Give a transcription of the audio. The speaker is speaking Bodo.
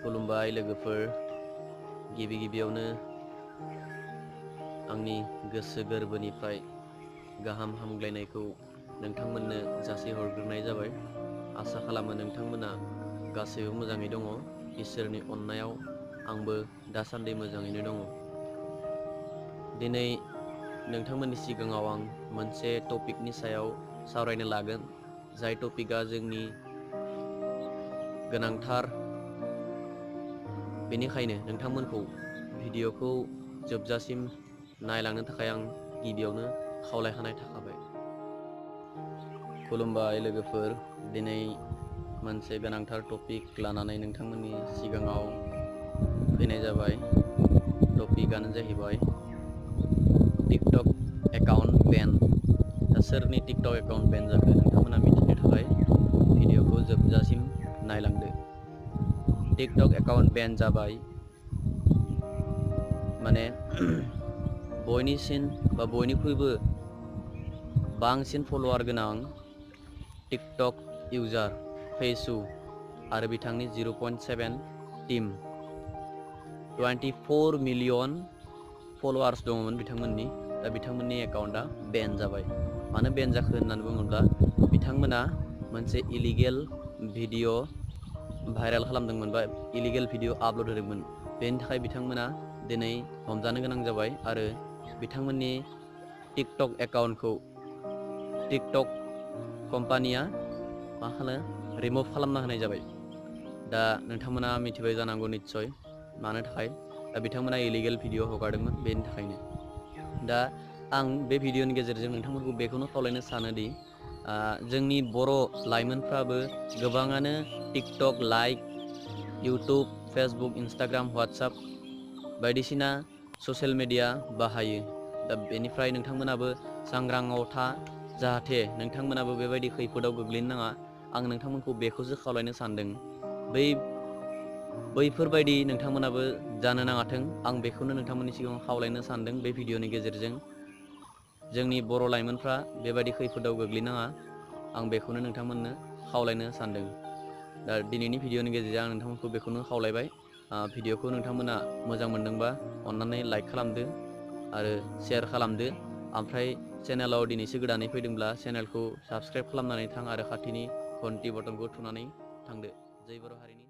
खुलुमबाय लोगोफोर, गिबियावनो आंनि गोसो गोरबोनिफ्राय गाहाम हामग्लायनायखौ नोंथांमोननो जासिहरग्रोनाय जाबाय। आसा खालामो नोंथांमोना गासैबो मोजाङै दङ। इसोरनि अननायाव आंबो दासान्दि मोजाङैनो दङ। दिनै नोंथांमोननि सिगाङाव आं मोनसे टपिकनि सायाव सावरायनो लागोन, जाय टपिकआ जोंनि गोनांथार। बेनिखायनो नोंथांमोनखौ भिडिअखौ जोबजासिम नायलांनो थाखाय आं गिबियावनो खावलायखानाय थाखाबाय। खुलुमबाय लोगोफोर, दिनै मोनसे गोनांथार टपिक लानानै नोंथांमोननि सिगाङाव फैनाय जाबाय। टपिकआनो जाहैबाय टिकटक एकाउन्ट बेन। दा सोरनि टिकटक एकाउन्ट बेन जाखो नोंथांमोना मिथिनो थाखाय भिडिअखौ जोबजासिम नायलांदो। टिकटक एकाउन्ट बेन जाबाय माने बयनिख्रुइबो बांसिन फलोवार गोनां टिकटक इउजार फेसु आरो बिथांनि 0.7 टीम 24 मिलियन फलोवार्स दङमोन बिथांमोननि। दा बिथांमोननि एकाउन्टआ बेन जाबाय। मानो बेन जाखो होननानै बुङोब्ला बिथांमोना मोनसे इलिगेल भिडिअ भाइरेल खालामदोंमोन बा इलिगेल भिडिअ आपल'ड होदोंमोन। बेनि थाखाय बिथांमोना दिनै हमजानो गोनां जाबाय आरो बिथांमोननि टिकटक एकाउन्टखौ टिकटक कम्पानिया रिमुभ खालामना होनाय जाबाय। दा नोंथांमोना मिथिबाय जानांगौ निस्सय मानो थाखाय। दा बिथांमोना इलिगेल भिडिअ हगारदोंमोन, बेनि थाखायनो। दा आं बे भिडिअनि गेजेरजों नोंथांमोनखौ बेखौनो खावलायनो सानोदि जोंनि बर' लाइमोनफ्राबो गोबाङानो TikTok, like, YouTube, Facebook, Instagram, WhatsApp बायदिसिना ससियेल मेडिया बाहायो। दा बेनिफ्राय नोंथांमोनाबो सांग्राङाव था, जाहाथे नोंथांमोनाबो बेबायदि खैफोदाव गोग्लैनो नाङा। आं नोंथांमोनखौ बेखौसो खावलायनो सानदों। बैफोरबायदि नोंथांमोनाबो जानो नाङाथों, आं बेखौनो नोंथांमोननि सिगाङाव खावलायनो सानदों। बे भिडिअनि गेजेरजों जोंनि बर' लाइमोनफ्रा बेबायदि खैफोदाव गोग्लैनाङा, आं बेखौनो नोंथांमोननो खावलायनो सानदों। दा दिनैनि भिडिअनि गेजेरजों आं नोंथांमोनखौ बेखौनो खावलायबाय। भिडिअखौ नोंथांमोना मोजां मोनदोंबा अन्नानै लाइक खालामदो आरो शेयार खालामदो। ओमफ्राय चेनेलाव दिनैसो गोदानै फैदोंब्ला चेनेलखौ साबस्क्राइब खालामनानै थां आरो खाथिनि घन्टी बटनखौ थुनानै थांदो। जै बर' हारिनि